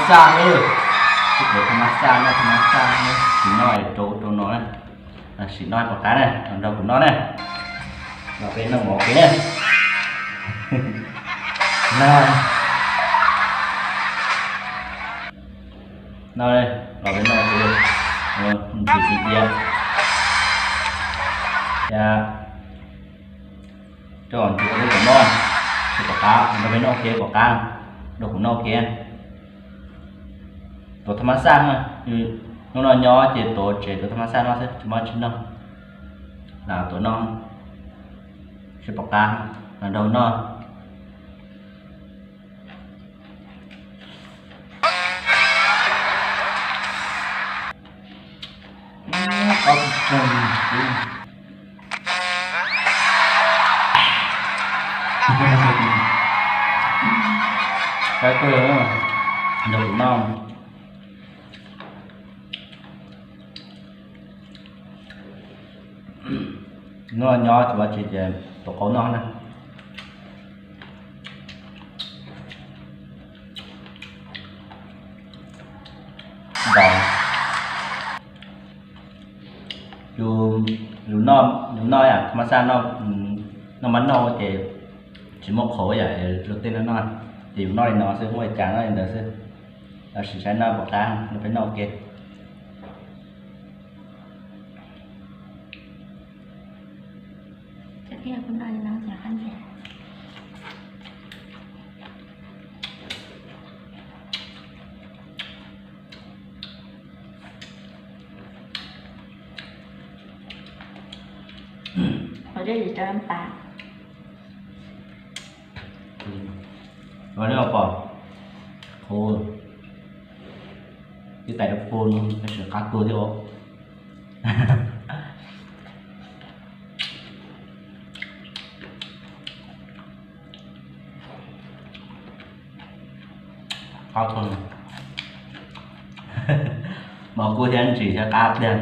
xaj, ib tuav thaj mab xaj, noj thaj mab xaj, sim noj rau rau no na, sim noj pom qab na, nrog kuv noj na, los peb noj mov ua ke na. Noj, noj, los peb noj ua ke, ntxim tiv cia, ya, coj ntxim ua lub kom noj, sim pom qab, nrog peb noj ua ke pom qab, nrog kuv noj ua ke. Tuav thaj mab xaj na, hnub no nyob ces tuav tsev tuav thaj mab xaj noj xwb, tsis muaj tsis noj, lam tuav noj, sib pom qab, lam nrog noj. Qab kawg, nrog kuv noj. Noj nyob tsis muaj tsis ces tuav qaub noj na. Nto, yus, yus noj, yus noj yam thaj mab xaj, noj mab noj ces tsis muaj qhauv yam luag tej noj no, ces yus noj li no xwb, muaj li cas noj li ntawd xwb. Los sim saib noj pom qab, peb noj ua ke. Ua dej tsis tau pas. Ua dej pom, ib tais dab pub no tab sis qab tuag thiab os. Qab kawg, mov kub thiab ntsim thiab qab pliag.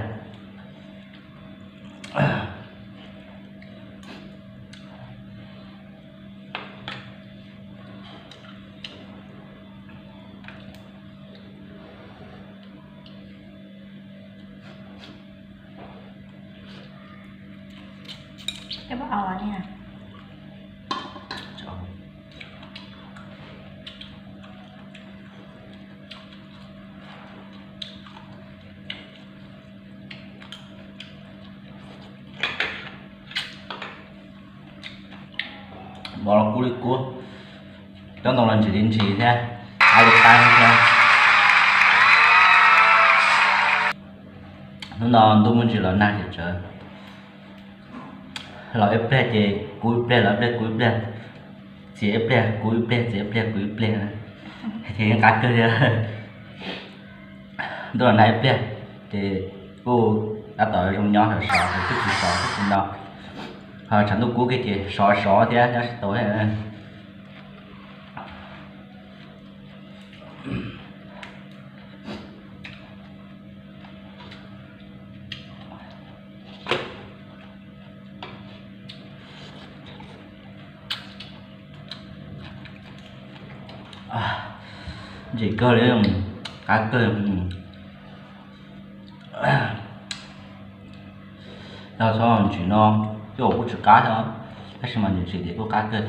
Mov los kub li kub, cov ntoo los ntsim li ntsim thiab, qab li qab thiab. Hnub no ntuj muaj ntsis los nag ces tsawv, los ib pliag ces kub ib pliag, los ib pliag kub ib pliag, txias ib pliag kub ib pliag, txias ib pliag kub ib pliag, ces yeej qab kawg thiab. Ntuj los nag ib pliag ces kuj tab tom zoo nyob, sov sov, twb tsis sov twb tsis no, ho tshav ntuj kub kiag ces sov sov thiab nyob tsis tau thiab. Ntsim kawg li, qab kawg. Yog txhob ntsim no, coj kuj tsis qab thiab, tab sis mas ntsim ntsim ces kuj qab kawg.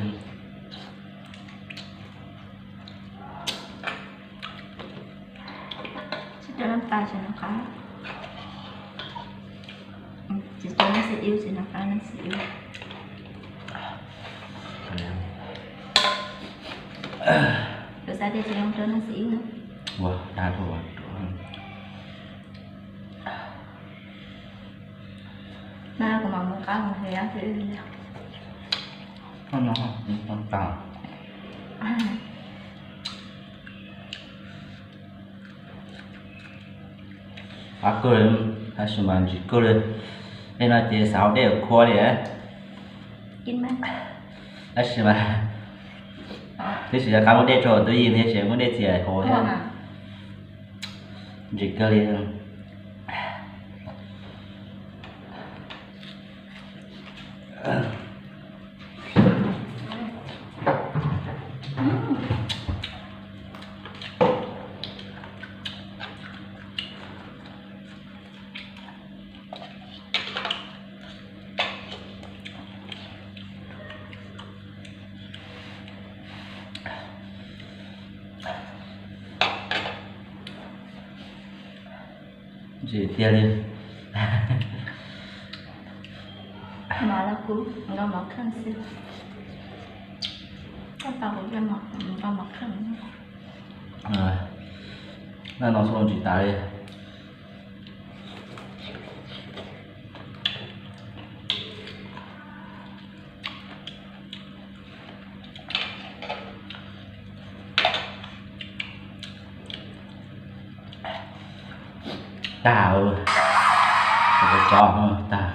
Tsis tau nab tas tsis nab qab, tsis tau nab xi iub tsis nab qab nab xi iub. Lawv xav tias tsis zoo rau nab xi iub na. Ua dag rau, na kuv mam mus qab mus hliv xi iub li. Qab no, qab tas. Qab kawg li, tab sis mas ntsim kawg li. Tej no ces xav ua dej khua li. Tab sis mas, tab sis yog qab muab dej tso tub yim thiab tsis muab dej txias haus thiab. Ntsim kawg li. Tsis tiag li. Mov los kuv nkaus mov kheej xwb. Koj tau kuv nkaus mov kheej. Naj no xo tsis tas li. Tag, tag.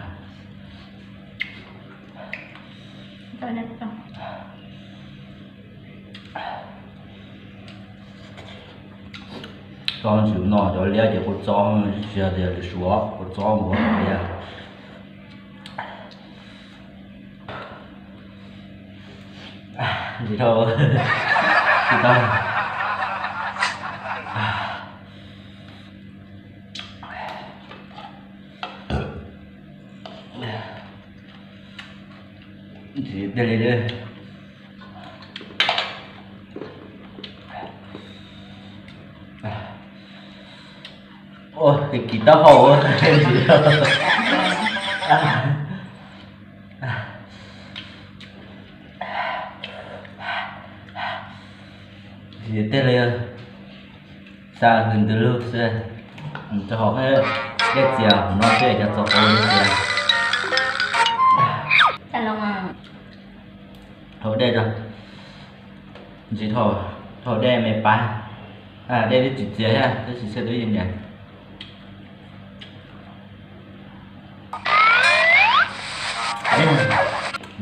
Txob ntsis no cov liab ces kua txob tsis yog tias lwm suav, kua txob nkaus liab. Ntsis dhau, tsis tau. Ntsis tiag li. Ua, kis taub hau. Ntsis tiag li. Xa hws ntws lug xwb. Rau hauv dej txias no xwb, cov txog qau dej txias. Haus dej rau. Ntsis haus dej me pab. Dej twb tsis txias thiab, twb tsis txias twb yeej ncaim.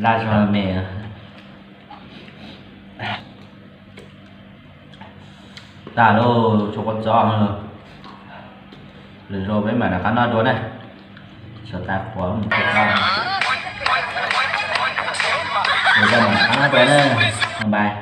Laj zog me. Tag lauj, tshuav kua txob. Lwm zaus peb mam rov qab noj dua na. Sawv tas qhuav mus kua txob. Lwm zaus mam rov qab noj dua na. Bye bye.